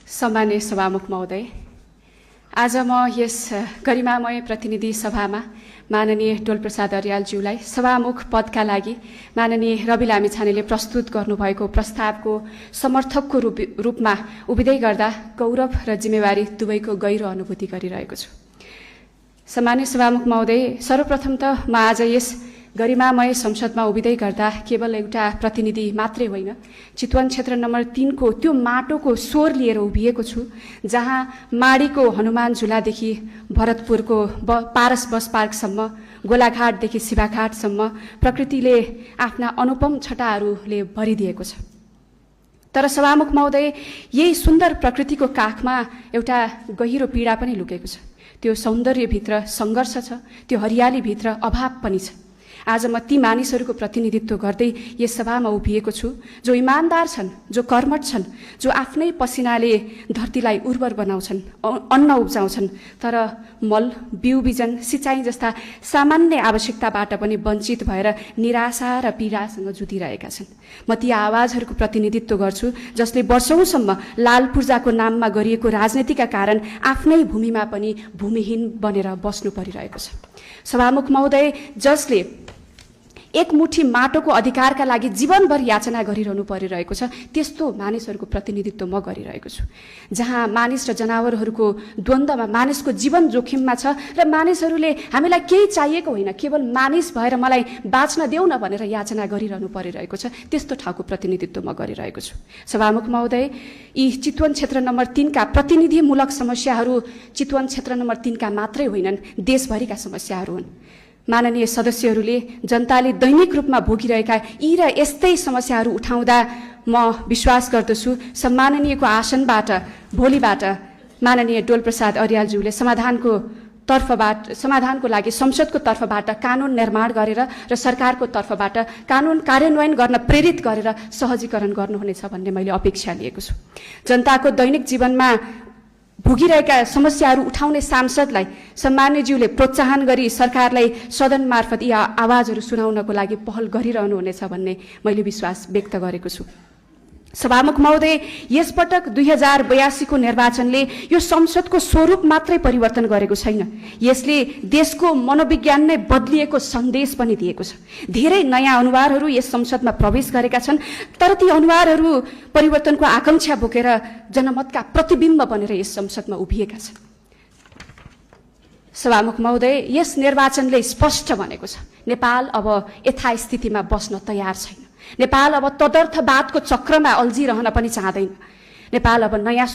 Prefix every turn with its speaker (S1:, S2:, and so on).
S1: सम्माननीय सभामुख महोदय, आज म यस गरिमामय प्रतिनिधि सभामा माननीय डोलप्रसाद अर्यालज्यूलाई सभामुख पदका लागि माननीय रवि लामिछानेले प्रस्तुत गर्नुभएको प्रस्तावको समर्थकको रूपमा उभिँदै गर्दा गौरव र जिम्मेवारी दुवैको गहिरो अनुभूति गरिरहेको छु। सम्माननीय सभामुख महोदय, सर्वप्रथम त म आज यस गरिमामय संसदमा उभिँदै गर्दा केवल एउटा प्रतिनिधि मात्रै होइन, चितवन क्षेत्र नम्बर 3 को त्यो माटोको स्वर लिएर उभिएको छु, जहाँ माडीको हनुमान झुलादेखि भरतपुरको पारस बस पार्कसम्म, गोलाघाटदेखि शिवाघाटसम्म प्रकृतिले आफ्ना अनुपम छटाहरूले भरिदिएको छ। तर सभामुख महोदय, यही सुन्दर प्रकृतिको काखमा एउटा गहिरो पीडा पनि लुकेको छ। त्यो सौन्दर्यभित्र सङ्घर्ष छ, त्यो हरियालीभित्र अभाव पनि छ। आज म ती मानिसहरूको प्रतिनिधित्व गर्दै यस सभामा उभिएको छु, जो इमान्दार छन्, जो कर्मठ छन्, जो आफ्नै पसिनाले धरतीलाई उर्वर बनाउँछन्, अन्न उब्जाउँछन्, तर मल, बिउ बिजन, सिँचाइ जस्ता सामान्य आवश्यकताबाट पनि वञ्चित भएर निराशा र पीडासँग जुधिरहेका छन्। म ती आवाजहरूको प्रतिनिधित्व गर्छु, जसले वर्षौंसम्म लाल पूर्जाको नाममा गरिएको राजनीतिका कारण आफ्नै भूमिमा पनि भूमिहीन बनेर बस्नु परिरहेको छ। सभामुख महोदय, जसले एक मुठी माटोको अधिकारका लागि जीवनभर याचना गरिरहनु परिरहेको छ, त्यस्तो मानिसहरूको प्रतिनिधित्व म गरिरहेको छु। जहाँ मानिस र जनावरहरूको द्वन्द्वमा मानिसको जीवन जोखिममा छ र मानिसहरूले हामीलाई केही चाहिएको होइन, केवल मानिस भएर मलाई बाँच्न देऊ न भनेर याचना गरिरहनु परिरहेको छ, त्यस्तो ठाउँको प्रतिनिधित्व म गरिरहेको छु। सभामुख महोदय, यी चितवन क्षेत्र नम्बर 3 का प्रतिनिधिमूलक समस्याहरू चितवन क्षेत्र नम्बर 3 का मात्रै होइनन्, देशभरिका समस्याहरू हुन्। माननीय सदस्यहरूले जनताले दैनिक रूपमा भोगिरहेका यी र यस्तै समस्याहरू उठाउँदा म विश्वास गर्दछु सम्माननीयको आसनबाट भोलिबाट माननीय डोलप्रसाद अर्यालज्यूले समाधानको लागि संसदको तर्फबाट कानून निर्माण गरेर र सरकारको तर्फबाट कानून कार्यान्वयन गर्न प्रेरित गरेर सहजीकरण गर्नुहुनेछ भन्ने मैले अपेक्षा लिएको छु। जनताको दैनिक जीवनमा भोगिरहेका समस्याहरू उठाउने सांसदलाई सम्माननीयज्यूले प्रोत्साहन गरी सरकारलाई सदन मार्फत यी आवाजहरू सुनाउनको लागि पहल गरिरहनुहुनेछ भन्ने मैले विश्वास व्यक्त गरेको छु। सभामुख महोदय, यसपटक 2082 को निर्वाचनले यो संसदको स्वरूप मात्रै परिवर्तन गरेको छैन, यसले देशको मनोविज्ञान नै बदलिएको सन्देश पनि दिएको छ। धेरै नयाँ अनुहारहरू यस संसदमा प्रवेश गरेका छन्, तर ती अनुहारहरू परिवर्तनको आकांक्षा बोकेर जनमतका प्रतिबिम्ब बनेर यस संसदमा उभिएका छन्। सभामुख महोदय, यस निर्वाचनले स्पष्ट भनेको छ, नेपाल अब यथास्थितिमा बस्न तयार छैन। नेपाल अब तदर्थवादको चक्रमा अल्झिरहन पनि चाहँदैन। नेपाल अब नयाँ